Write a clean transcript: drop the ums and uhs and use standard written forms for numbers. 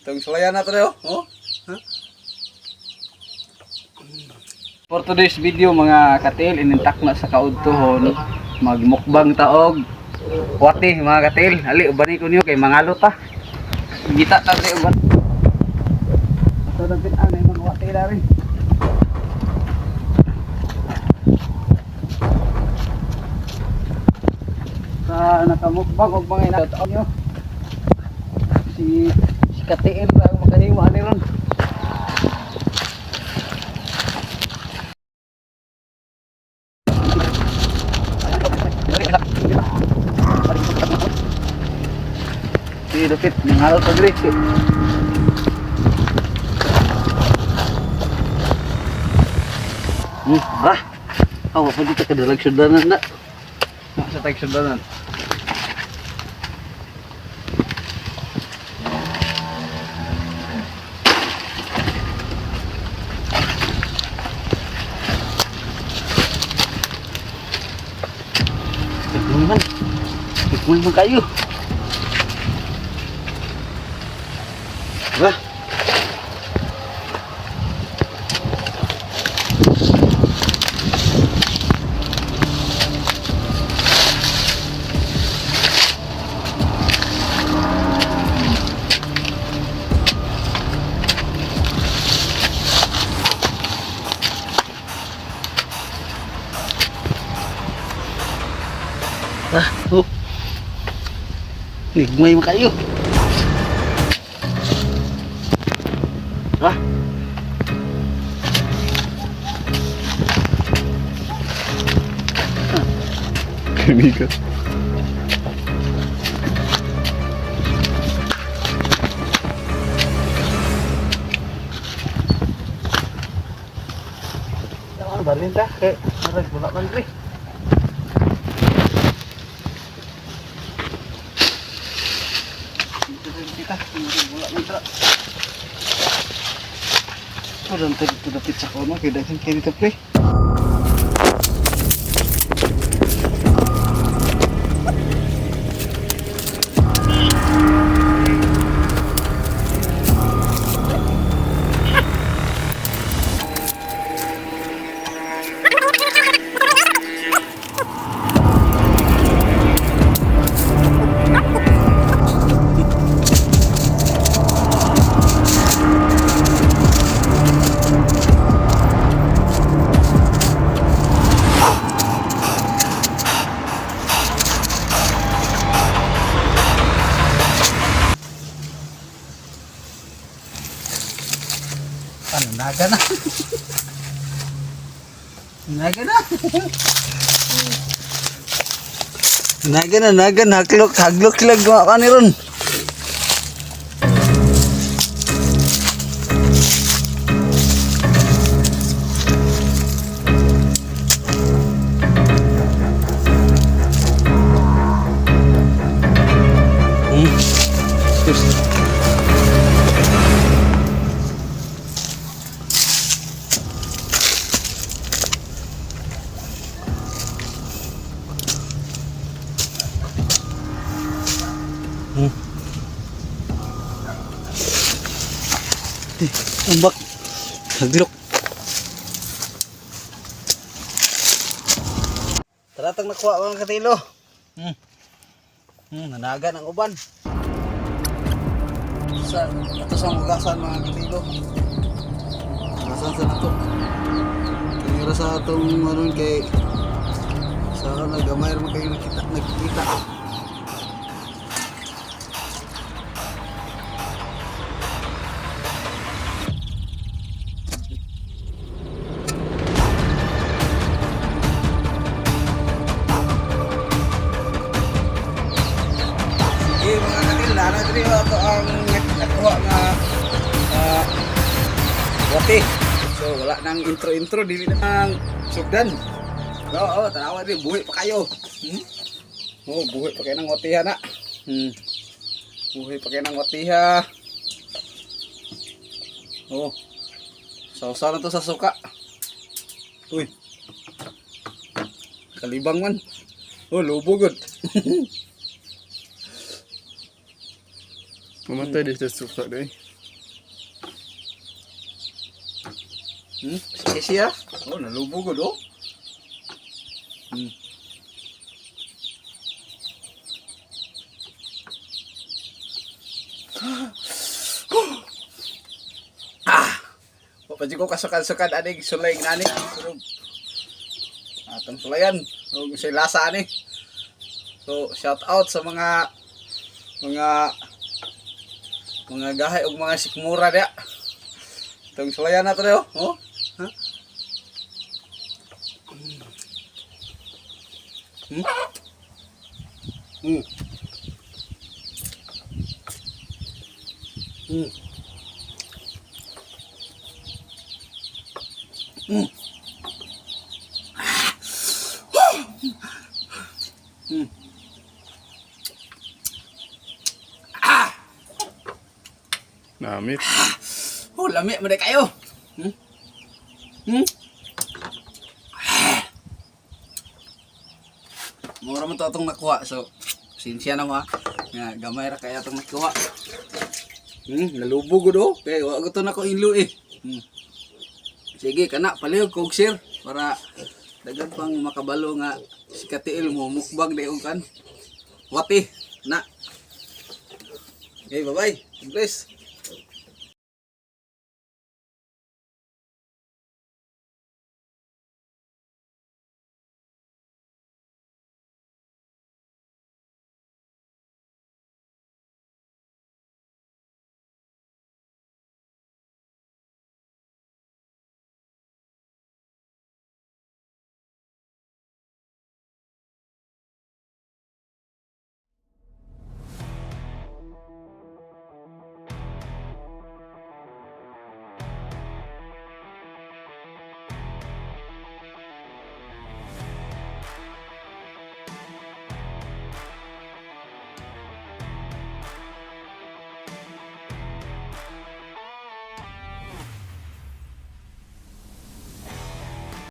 Itong sulayan na to oh. Oh. Ha? For today's video, mga katil, inintak na sa kaudtuhon, magmukbang taog wati, mga katil. Ali, ubani ko niyo kay mangalo ta. Gita ta diri uban. Ato dagit ang mga wati na rin. Sa nakamukbang og mga inataon nyo. Si Katiil ra ang makahimo ani ron. Si Lupit, nangalo pa diri. Bah. Aw, pa dito kadalag sudanan na. Sa tag sudanan. Tignan man. Tignan man kayo. Bah. Ah, oh. Nigmay mo kayo. Ah. Kaibigan. Ano ba rin ta? Kay marag wala man diri. Dito rin kita, marag wala man tra. Parang tayo dito dapit sa kono, kay daghan kay dito, pre. Ano, naga na. Naga na. Naga na, naga na. Haglok, haglok sila gawa ka ni ron. Excuse. Tambak. Haglok. Taratang nakuha mga katilo. Nanagan ang uban. Sa ato sa hugasan, mga katilo. Hugasan sa nato. Kaya sa atong aron kay sa nagamay ra man kayo nakita nagkita. Sige, mga katil, nana diri ato ang nakuha nga wati. So wala nang intro-intro, dili na ang sugdan. Oo, tanawa diri, buhi pa kayo. Oh, buhi pa kayo ng watiha na. Buhi pa kayo ng watiha. Oh. Sausaw na to sa suka. Uy. Kalibang man. Oh, lubo gud. Mamatay di sa suka day. Sige siya. Oh, nalubog oh. Ah! Wa pa jud ko kasukad-sukad aning sulay nani. Pero atong sulayan og say lasa ani. So, shout out sa mga gahay og mga sikmura diya. Itong sulayan na to oh. Oh. Ha? Namit. Oh, lami man kayo. Mura man to atong nakuha. So, sinsya na mo ha. Nga, gamay ra kaya atong nakuha. Nalubog gud oh. Kay wa gud to nako ilo eh. Sige, kana palihog kog share para daghan pang makabalo nga si Katiil mo mukbang di og kan. Wati na. Okay, bye-bye. God bless.